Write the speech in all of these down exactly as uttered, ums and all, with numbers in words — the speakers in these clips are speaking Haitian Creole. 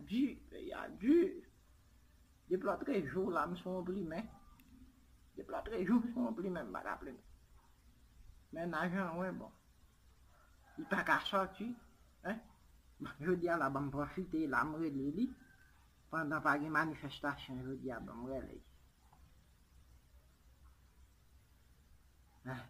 Di, peyi a di. Depi lòtrejou la, m sou yon plimen. Depi lòtrejou, m sou yon plimen, m pa ka plimen. Mennaj an, wen, bon. Li pa ka sòti, en. Bon, jodi a la, ban m pwofite, la, m rele li. Pandan pa gen manifestasyon, jodi a, ban m rele li. En.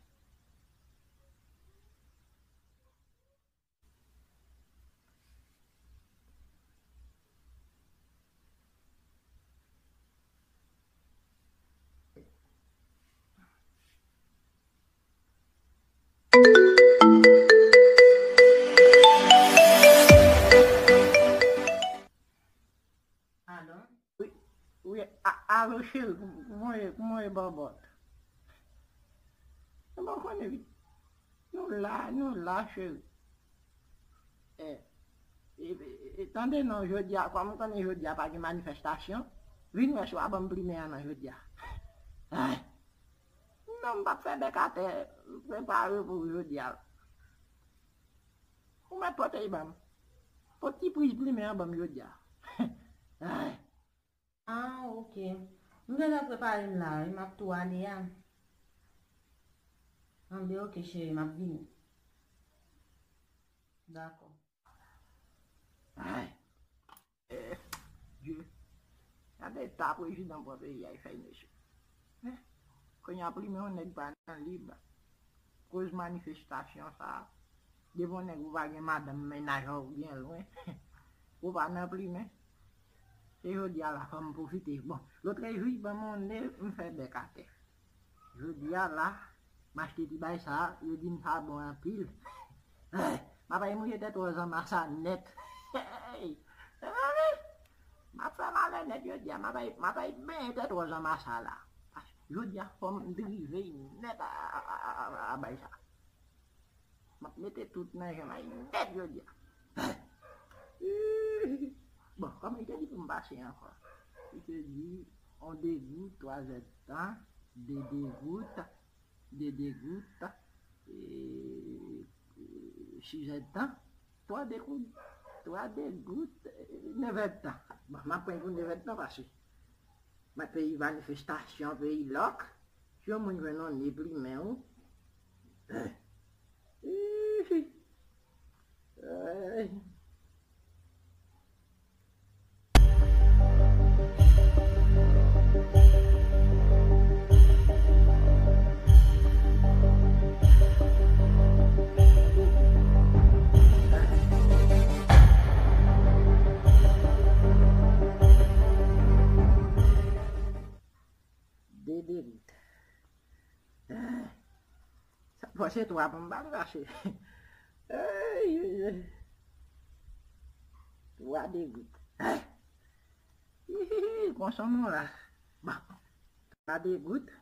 Alo? Wi, wi, a- alo cheri, kòman w ye, kòman w ye bòbòt? Mwen pa konnen wi. Nou la, nou la cheri. E, e, e, e, tande non, jodi a, kòm m konnen jodi a pa gen manifestasyon, vin wè si w a ban m plimen an nan jodi a. Ay. Non, m p ap fè bèk atè, m prepare pou jodi a. Ou mèt pote l ban m. Pot ti priz plimen an ban m jodi a. Ay. Ah, ok. M gentan prepare m la, wi, m ap tou ale a. Anben, ok, cheri, m ap vini. Dakò. Ay. Eh, Dye. Gade eta prezidan pran peyi a, li fè mesye. Eh, kounye a plimen yon nèg pa nan lib. Koz manifestasyon sa a. Depi yon nèg ou pa gen madanm, mennaj ou byen lwen. Ou pa nan plimen. Se jodi a la fò m pwofite. Bon, lòtrejou, ban m yon ne, m fè bèk atè. Jodi a la, m achte ti bay sa, yo di m sa bon anpil. Eh, m ap al mouri tèt wòz an masa nèt. Hey! Mezanmi, m ap fè malè nèt jodi a, m ap al, m ap al benyen tèt wòz an masa la. Jodi a fò m drive nèt a, a, a, a, a bay sa. M ap mete tout nan jan may nèt jodi a. Bon, kòman li te di pou m pase ankò? Li te di, on degout, twa zè tan, de degout, de degout, e, e, sis zè tan, twa degout, twa degout, e, nèf zè tan. Bon, m ap pran pou nèf zè tan pase. Mwen peyi manifestasyon, peyi lòk. Si yon moun jwenn yon ne plimen ou. Ihi. Ay. De degout. Sa fò se twa pou m ba l pase. Ay, ay, ay. Twa degout. Ay. Hihihi, konsa nou la. Bon. Twa degout.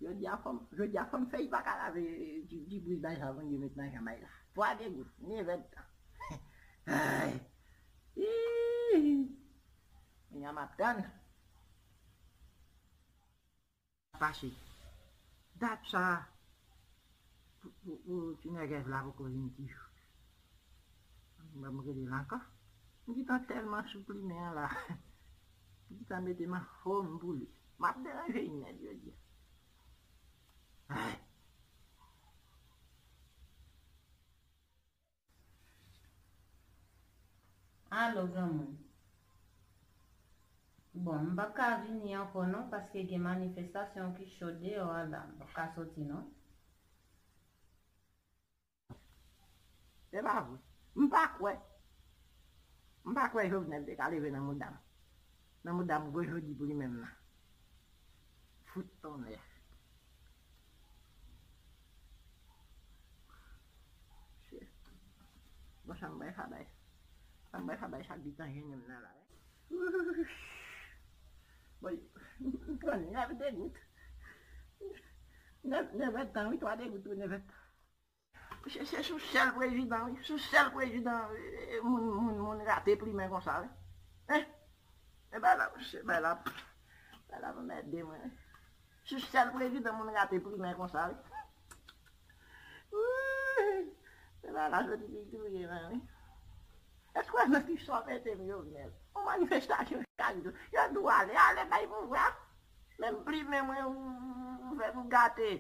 Jodi a fò m, jodi a fò m fè y pa ka lave ti, ti bri bay sa Bondye met nan janm ay la. Twa degout, nèf zè tan. Ay. Hihihi. Kounye a m ap tann. Pase. Dat sa pou, pou, pou ti nègès la poko vin toujou. Ban m rele l ankò. M gentan tèlman sou plimen an la. M gentan mete m an fòm pou li. M ap deranje l nèt jodi a. Ay. Alo, granmoun. Bon, m p ap ka vini ankò non, paske gen manifestasyon ki cho deyò a la. M p ap ka soti non. Se pa vre. M pa kwè. M pa kwè Jovenel te ka leve nan mouda m. Nan mouda m gwo jodi pou li menm nan. Fout tonnè. Shit. Bon, sa m bay sa bay. Sa m bay sa bay sa ki tan jennen m nan la. Bon, m pran nèf degout. Nèf, nèf zè tan, wi, twa degout, wi, nèf zè tan. Se, se sou sèl prezidan, wi. Sou sèl prezidan, eh, moun, moun, moun rate plimen konsa, wi. Eh? E bay la, se bay la, bay la pou mède mwen, wi. Sou sèl prezidan moun rate plimen konsa, wi. Wi. Se bay la soti ki touye mwen, wi. Èske w wè nan ki sa w mete m, Jovenel? Yon manifestasyon chak jou. Yo di w ale, ale bay pouvwa. Menm plimen mwen, ou, ou fè pou gate.